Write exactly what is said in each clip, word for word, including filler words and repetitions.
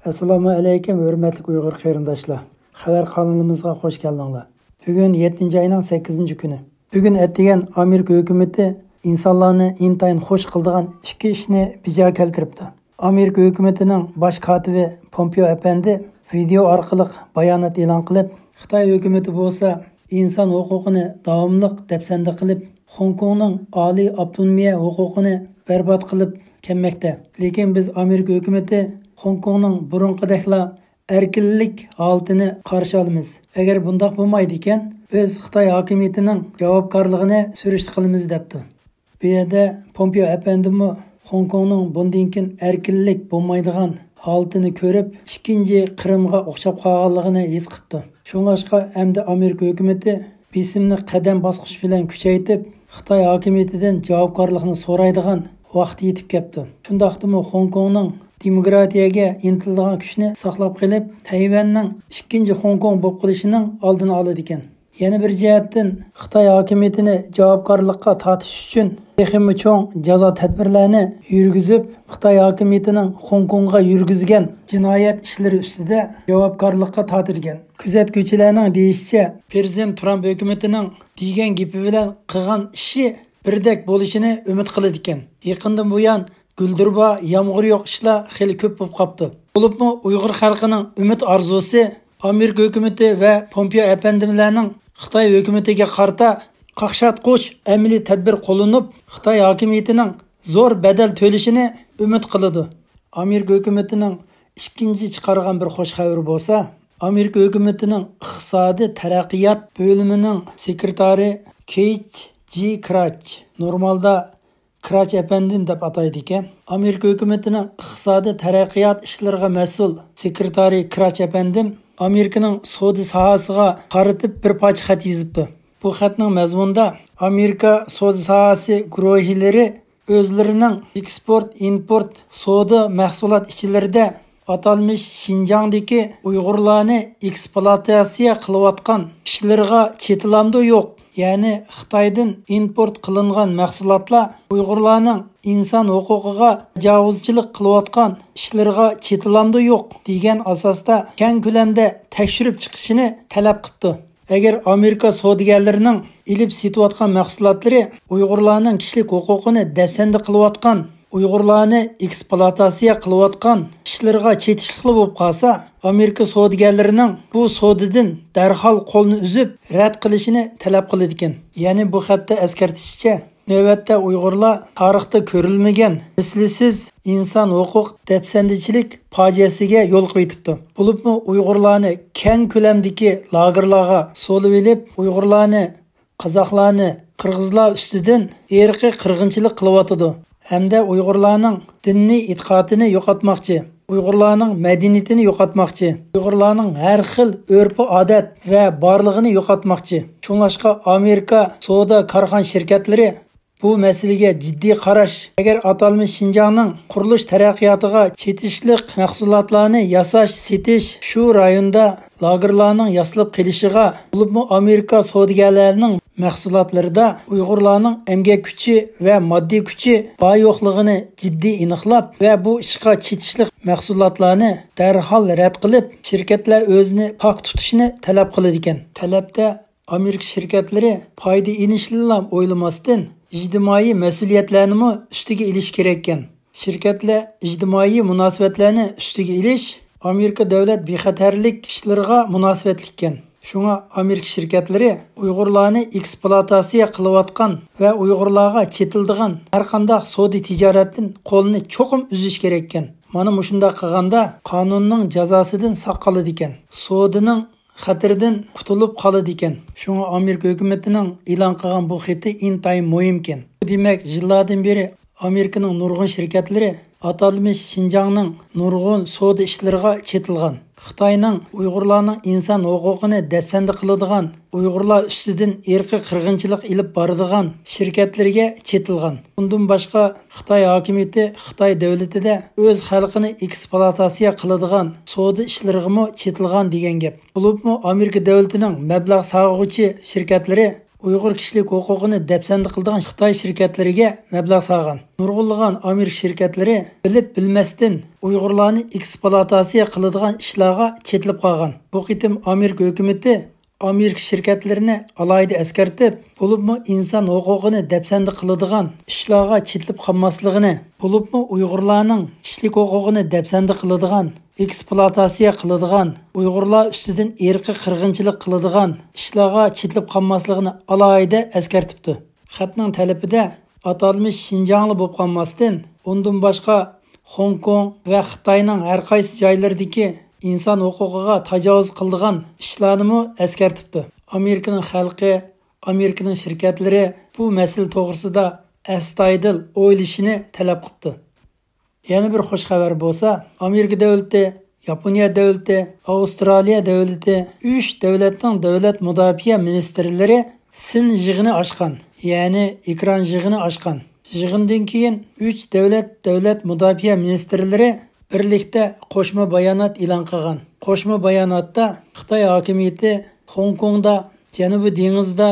ئەسسالامۇ ئەلەيكۇم، ھۆرمەتلىك ئۇيغۇر قېرىنداشلار. خەۋەر قانىلىمىزغا خوش كەلدىڭلار. بۈگۈن يەتتىنچى ئاينىڭ سەككىزىنچى كۈنى. بۈگۈن ئەتىگەن ئامېرىكا ھۆكۈمىتى ئىنسانلارنى ئىنتايىن خوش قىلىدىغان ئىككى ئىشنى بىجا كەلتۈرۈپتۇ. ئامېرىكا ھۆكۈمىتىنىڭ باش كاتىپى پومپېئو ئەپەندى ۋىدېئو ئارقىلىق بايانات ئېلان قىلىپ، خىتاي ھۆكۈمىتى بولسا ئىنسان ھوقۇقىنى داۋاملىق دەپسەندە قىلىپ، خوڭكوڭنىڭ ئالىي ئاپتونومىيە ھوقۇقىنى بەربات قىلىپ كەلمەكتە. لېكىن بىز ئامېرىكا ھۆكۈمىتى خوڭكوڭنىڭ بۇرۇنقىدەكلا ئەركىنلىك ھالىتىنى قارشى ئالىمىز. ئەگەر بۇنداق بولمايدىكەن، بىز خىتاي ھاكىمىيىتىنىڭ جاۋابكارلىقىنى سۈرۈشتە قىلىمىز، دەپتۇ. بۇ يەردە پومپېئو ئەپەندىمۇ خوڭكوڭنىڭ بۇندىن كېيىن ئەركىنلىك بولمايدىغان ھالىتىنى كۆرۈپ، ئىككىنچى قىرىمغا ئوخشاپ قالغانلىقىنى ھېس قىپتۇ. شۇڭلاشقا ئەمدى ئامېرىكا ھۆكۈمىتى بېسىمنى قەدەم باسقۇچ بىلەن كۈچەيتىپ، خىتاي ھاكىمىيىتىدىن جاۋابكارلىقنى سورايدىغان ۋاقتى يېتىپ كەپتۇ. شۇنداقتىمۇ خوڭكوڭنىڭ دېموكراتىيەگە ئىنتىلىدىغان كۈچنى ساقلاپ قېلىپ، تەيۋەننىڭ ئىككىنچى خوڭكوڭ بولۇپ قېلىشىنىڭ ئالدىنى ئالىدىكەن. يەنە بىر جەھەتتىن، خىتاي ھاكىمىيىتىنى جاۋابكارلىققا تارتىش ئۈچۈن تېخىمۇ چوڭ جازا تەدبىرلەرنى يۈرگۈزۈپ، خىتاي ھاكىمىيىتىنىڭ خوڭكوڭغا يۈرگۈزگەن جىنايەت ئىشلىرى ئۈستىدە جاۋابكارلىققا تارتىدىكەن. كۆزەتكۈچىلەرنىڭ دېيىشىچە، پىرېزىدېنت ترامپ ھۆكۈمىتىنىڭ دېگەن گېپى بىلەن قىلغان ئىشى بىردەك بولۇشىنى ئۈمىد قىلىدىكەن. يېقىندىن بۇيان گۈلدۈربا، يامغۇر يوق ئىشلار خېلى كۆپ بولۇپ قاپتۇ. بولۇپمۇ ئۇيغۇر خەلقىنىڭ ئۈمىد ئارزۇسى ئامېرىكا ھۆكۈمىتى ۋە پومپېئو ئەپەندىملەرنىڭ خىتاي ھۆكۈمىتىگە قارىتا قاقشاتقۇچ ئەمەلىي تەدبىر قوللىنىپ، خىتاي ھاكىمىيىتىنىڭ زور بەدەل تۆلىشىنى ئۈمىد قىلىدۇ. ئامېرىكا ھۆكۈمىتىنىڭ ئىككىنچى چىقارغان بىر خوش خەۋىرى بولسا، ئامېرىكا ھۆكۈمىتىنىڭ ئىقتىسادىي تەرەققىيات بۆلۈمىنىڭ سېكرېتارى كېيت جى كراچ، نورمالدا كراچ ئەپەندىم دەپ ئاتايدىكەن. ئامېرىكا ھۆكۈمىتىنىڭ ئىقتىسادىي تەرەققىيات ئىشلىرىغا مەسئۇل سېكرېتارى كراچ ئەپەندىم ئامېرىكىنىڭ سودا ساھەسىگە قارىتىپ بىر پارچە خەت يېزىپتۇ. بۇ خەتنىڭ مەزمۇنىدا ئامېرىكا سودا ساھەسى گۇرۇھلىرى ئۆزلىرىنىڭ ئېكسپورت، ئىمپورت، سودا مەھسۇلات ئىچىلىرىدە ئاتالمىش شىنجاڭدىكى ئۇيغۇرلارنى ئېكسپلۇئاتاتسىيە قىلىۋاتقان ئىشلىرىغا چېتىلامدۇ يوق؟ يەنى خىتايدىن ئىمپورت قىلىنغان مەھسۇلاتلار ئۇيغۇرلارنىڭ ئىنسان ھوقۇقىغا تاجاۋۇزچىلىق قىلىۋاتقان ئىشلىرىغا چېتىلامدۇ يوق؟ دېگەن ئاساستا كەڭ كۆلەمدە تەكشۈرۈپ چىقىشىنى تەلەپ قىپتۇ. ئەگەر ئامېرىكا سودىگەرلىرىنىڭ ئېلىپ سېتىۋاتقان مەھسۇلاتلىرى ئۇيغۇرلارنىڭ كىشىلىك ھوقۇقىنى دەپسەندە قىلىۋاتقان، ئۇيغۇرلارنى ئېكسپلۇئاتاتسىيە قىلىۋاتقان ئىشلىرىغا چېتىشلىقلا بولۇپ قالسا، ئامېرىكا سودىگەرلىرىنىڭ بۇ سودىدىن دەرھال قولىنى ئۈزۈپ، رەت قىلىشىنى تەلەپ قىلىدىكەن. يەنى بۇ خەتتە ئەسكەرتىشىچە، نۆۋەتتە ئۇيغۇرلار تارىختا كۆرۈلمىگەن مىسلىسىز ئىنسان ھوقۇق دەپسەندىچىلىك پاجىئەسىگە يولۇقۇپ يېتىپتۇ. بولۇپمۇ ئۇيغۇرلارنى كەڭ كۆلەمدىكى لاگېرلارغا سولىۋېلىپ، ئۇيغۇرلارنى، قازاقلارنى، قىرغىزلار ئۈستىدىن ئىرقىي قىرغىنچىلىق قىلىۋاتىدۇ ھەمدە ئۇيغۇرلارنىڭ دىنىي ئېتىقادىنى يوقاتماقچى، ئۇيغۇرلارنىڭ مەدەنىيىتىنى يوقاتماقچى، ئۇيغۇرلارنىڭ ھەر خىل ئۆرپ-ئادەت ۋە بارلىقىنى يوقاتماقچى. شۇڭلاشقا ئامېرىكا سودا كارخانا شىركەتلىرى بۇ مەسىلىگە جىددىي قاراش، ئەگەر ئاتالمىش شىنجاڭنىڭ قۇرۇلۇش تەرەققىياتىغا چېتىشلىق مەھسۇلاتلارنى ياساش، سېتىش، شۇ رايوندا لاگېرلارنىڭ ياسىلىپ قېلىشىغا، بولۇپمۇ ئامېرىكا سودىگەرلەرنىڭ مەھسۇلاتلىرىدا ئۇيغۇرلارنىڭ ئەمگەك كۈچى ۋە ماددىي كۈچى بار يوقلۇقىنى جىددىي ئېنىقلاپ ۋە بۇ ئىشقا چېتىشلىق مەھسۇلاتلارنى دەرھال رەت قىلىپ، شىركەتلەر ئۆزىنى پاك تۇتۇشنى تەلەپ قىلىدىكەن. تەلەپتە ئامېرىكا شىركەتلىرى پايدا ئېلىشنىلا ئويلىماستىن، ئىجتىمائىي مەسئۇلىيەتلەرنىمۇ ئۈستىگە ئېلىشى كېرەككەن. شىركەتلەر ئىجتىمائىي مۇناسىۋەتلەرنى ئۈستىگە ئېلىش ئامېرىكا دۆلەت بىخەتەرلىك ئىشلىرىغا مۇناسىۋەتلىككەن. شۇڭا ئامېرىكا شىركەتلىرى ئۇيغۇرلارنى ئېكسپلۇئاتاتسىيە قىلىۋاتقان ۋە ئۇيغۇرلارغا چېتىلىدىغان ھەرقانداق سودا تىجارەتتىن قولىنى چوقۇم ئۈزۈش كېرەككەن. مانا مۇشۇنداق قىلغاندا قانۇننىڭ جازاسىدىن ساق قالىدىكەن. سودىنىڭ خەتىرىدىن قۇتۇلۇپ قالىدىكەن. شۇڭا ئامېرىكا ھۆكۈمىتىنىڭ ئېلان قىلغان بۇ خېتى ئىنتايىن مۇھىمكەن. دېمەك، يىللاردىن بېرى ئامېرىكىنىڭ نۇرغۇن شىركەتلىرى ئاتالمىش شىنجاڭنىڭ نۇرغۇن سودا ئىشلىرىغا چېتىلغان. خىتاينىڭ ئۇيغۇرلارنىڭ ئىنسان ھوقۇقىنى دەپسەندە قىلىدىغان، ئۇيغۇرلار ئۈستىدىن ئىرقىي قىرغىنچىلىق ئېلىپ بارىدىغان شىركەتلىرىگە چېتىلغان. ئۇندىن باشقا، خىتاي ھاكىمىيىتى خىتاي دۆلىتىدە ئۆز خەلقىنى ئېكسپلۇئاتاتسىيە قىلىدىغان سودا ئىشلىرىغىمۇ چېتىلغان دېگەن گەپ. بولۇپمۇ ئامېرىكا دۆلىتىنىڭ مەبلەغ سالغۇچى شىركەتلىرى ئۇيغۇر كىشىلىك ھوقۇقىنى دەپسەندە قىلىدىغان خىتاي شىركەتلىرىگە مەبلەغ سالغان. نۇرغۇنلىغان ئامېرىكا شىركەتلىرى بىلىپ بىلمەستىن ئۇيغۇرلارنى ئېكسپلۇئاتاتسىيە قىلىدىغان ئىشلارغا چېتىلىپ قالغان. بۇ قېتىم ئامېرىكا ھۆكۈمىتى ئامېرىكا شىركەتلىرىنى ئالاھىدە ئەسكەرتىپ، بولۇپمۇ ئىنسان ھوقۇقىنى دەپسەندە قىلىدىغان ئىشلارغا چېتىلىپ قالماسلىقىنى، بولۇپمۇ ئۇيغۇرلارنىڭ كىشىلىك ھوقۇقىنى دەپسەندە قىلىدىغان، ئېكسپلۇئاتاتسىيە قىلىدىغان، ئۇيغۇرلار ئۈستىدىن ئىرقىي قىرغىنچىلىق قىلىدىغان ئىشلارغا چېتىلىپ قالماسلىقىنى ئالاھىدە ئەسكەرتىپتۇ. خەتنىڭ تەلىپىدە ئاتالمىش شىنجاڭلا بولۇپ قالماستىن، ئۇندىن باشقا خوڭكوڭ ۋە خىتاينىڭ ھەر قايسى جايلىرىدىكى ئىنسان ھوقۇقىغا تاجاۋۇز قىلىدىغان ئىشلارنىمۇ ئەسكەرتىپتۇ. ئامېرىكىنىڭ خەلقى، ئامېرىكىنىڭ شىركەتلىرى بۇ مەسىلە توغرىسىدا ئەستايىدىل ئويلىشىنى تەلەپ قىپتۇ. يەنە بىر خوش خەۋەر بولسا، ئامېرىكا دۆلىتى، ياپونىيە دۆلىتى، ئاۋسترالىيە دۆلىتى، ئۈچ دۆلەتنىڭ دۆلەت مۇداپىئە مىنىستىرلىرى سىن يىغىنى ئاچقان، يەنى ئېكران يىغىنى ئاچقان. يىغىندىن كېيىن ئۈچ دۆلەت دۆلەت مۇداپىئە مىنىستىرلىرى بىرلىكتە قوشما بايانات ئېلان قىلغان. قوشما باياناتتا خىتاي ھاكىمىيىتى خوڭكوڭدا، جەنۇبىي دېڭىزدا،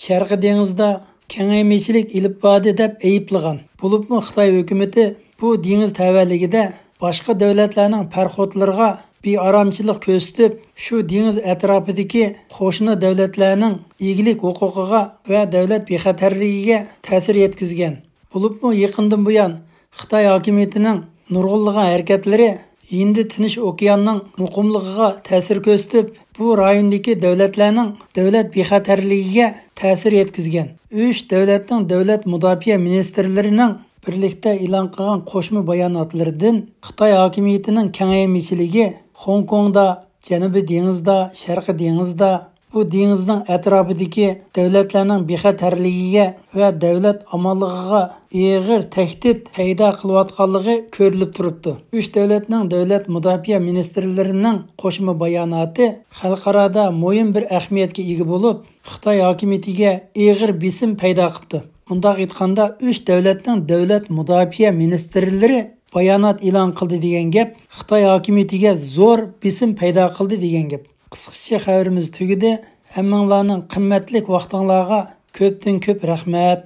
شەرقىي دېڭىزدا كېڭەيمىچىلىك ئېلىپ باردى دەپ ئەيىبلىغان. بولۇپمۇ خىتاي ھۆكۈمىتى بۇ دېڭىز تەۋەلىكىدە باشقا دۆلەتلەرنىڭ پاراخوتلىرىغا بىئارامچىلىق كۆرسىتىپ، شۇ دېڭىز ئەتراپىدىكى قوشنا دۆلەتلەرنىڭ ئىگىلىك ھوقۇقىغا ۋە دۆلەت بىخەتەرلىكىگە تەسىر يەتكۈزگەن. بولۇپمۇ يېقىندىن بۇيان خىتاي ھاكىمىيىتىنىڭ نۇرغۇنلىغان ھەرىكەتلىرى ھىندى تىنچ ئوكياننىڭ مۇقىملىقىغا تەسىر كۆرسىتىپ، بۇ رايوندىكى دۆلەتلەرنىڭ دۆلەت بىخەتەرلىكىگە تەسىر يەتكۈزگەن. ئۈچ دۆلەتنىڭ دۆلەت مۇداپىئە مىنىستىرلىرىنىڭ بىرلىكتە ئېلان قىلغان قوشما باياناتلىرىدىن خىتاي ھاكىمىيىتىنىڭ كېڭەيمىچىلىكى خوڭكوڭدا، جەنۇبىي دېڭىزدا، شەرقىي دېڭىزدا، بۇ دېڭىزنىڭ ئەتراپىدىكى دۆلەتلەرنىڭ بىخەتەرلىكىگە ۋە دۆلەت ئامانلىقىغا ئېغىر تەھدىت پەيدا قىلىۋاتقانلىقى كۆرۈلۈپ تۇرۇپتۇ. ئۈچ دۆلەتنىڭ دۆلەت مۇداپىئە مىنىستىرلىرىنىڭ قوشما باياناتى خەلقئارادا مۇھىم بىر ئەھمىيەتكە ئىگە بولۇپ، خىتاي ھاكىمىيىتىگە ئېغىر بېسىم پەيدا قىپتۇ. مۇنداق ئېيتقاندا، ئۈچ دۆلەتنىڭ دۆلەت مۇداپىئە مىنىستىرلىرى بايانات ئېلان قىلدى دېگەن گەپ خىتاي ھاكىمىيىتىگە زور بېسىم پەيدا قىلدى دېگەن گەپ. قىسقىچە خەۋىرىمىز تۈگىدى. ھەممىڭلارنىڭ قىممەتلىك ۋاقتىڭلارغا كۆپتىن كۆپ رەھمەت.